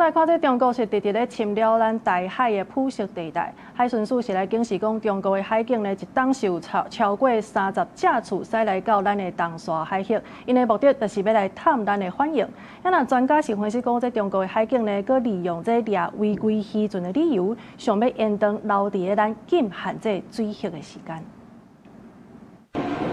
來看，這中國是直直咧侵擾咱台海的灰色地帶。海巡署是來警示講，中國的海警呢，一冬是有超過30隻次駛來到咱的東沙海域，𪜶的目的就是欲來探咱的反應。啊，若專家是分析講，這中國的海警呢，閣利用這掠違規漁船的理由，想欲延長留佇咧咱禁限制水域的時間。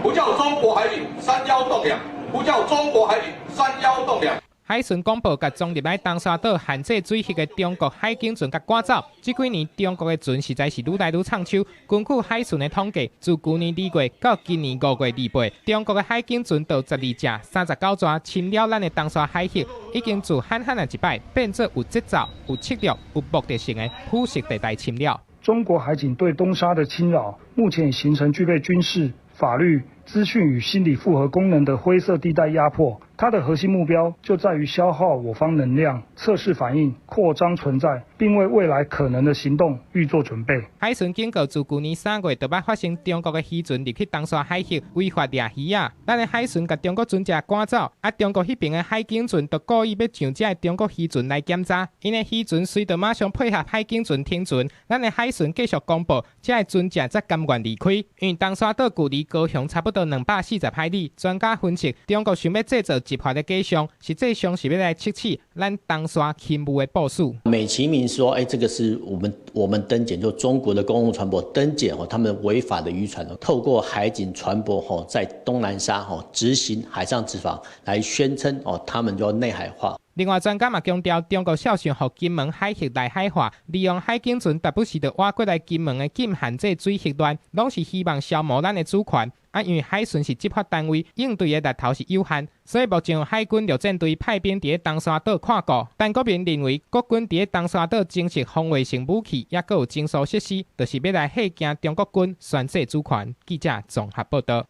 呼叫中國海警三幺洞兩，呼叫中國海警三幺洞兩。海巡廣報，共撞入來東沙島限制水域的中國海警船共趕走。這幾年中國的船實在是愈來愈藏手。根據海巡的統計，自舊年2月到今年5月28，中國的海警船就12隻，39逝侵擾咱的東沙海域，已經自罕罕仔一擺變做有節奏、有策略、有目的性的灰色地帶侵擾。中國海警對東沙的侵擾，目前已形成具備軍事、法律、資訊與心理複合功能的灰色地帶壓迫。它的核心目標就在於消耗我方能量、測試反應、擴張存在，並為未來可能的行動預做準備。海巡警告，自舊年3月就捌發生中國的漁船入去東沙海域違法掠魚仔，咱的海巡共中國船隻趕走，啊，中國彼爿的海警船就故意欲上這个中國漁船來檢查，𪜶的漁船隨著馬上配合海警船停船，咱的海巡繼續公報，這个船隻才甘願離開。因為東沙島距離高雄差不多240海里，專家分析，中國想欲製造執法的假象，實際上是欲來測試咱東沙勤務的部署。美其名說，哎，這個是我們登檢，就中國的公共船舶登檢哦，他們違法的漁船透過海警船舶吼，在東南沙吼執行海上執法，來宣稱哦，他們就內海化。另外，專家嘛強調，中國肖想予金門海域內海化，利用海警船，時不時就倚過來金門的禁限制水域內，攏是希望消磨咱的主權。啊，因為海巡是執法單位，應對的力頭是有限，所以目前海軍陸戰隊派兵佇咧東沙島看顧。陳國民認為，國軍佇咧東沙島增設防衛性武器，抑閣有偵搜設施，就是欲來嚇驚中國軍宣示主權。記者綜合報道。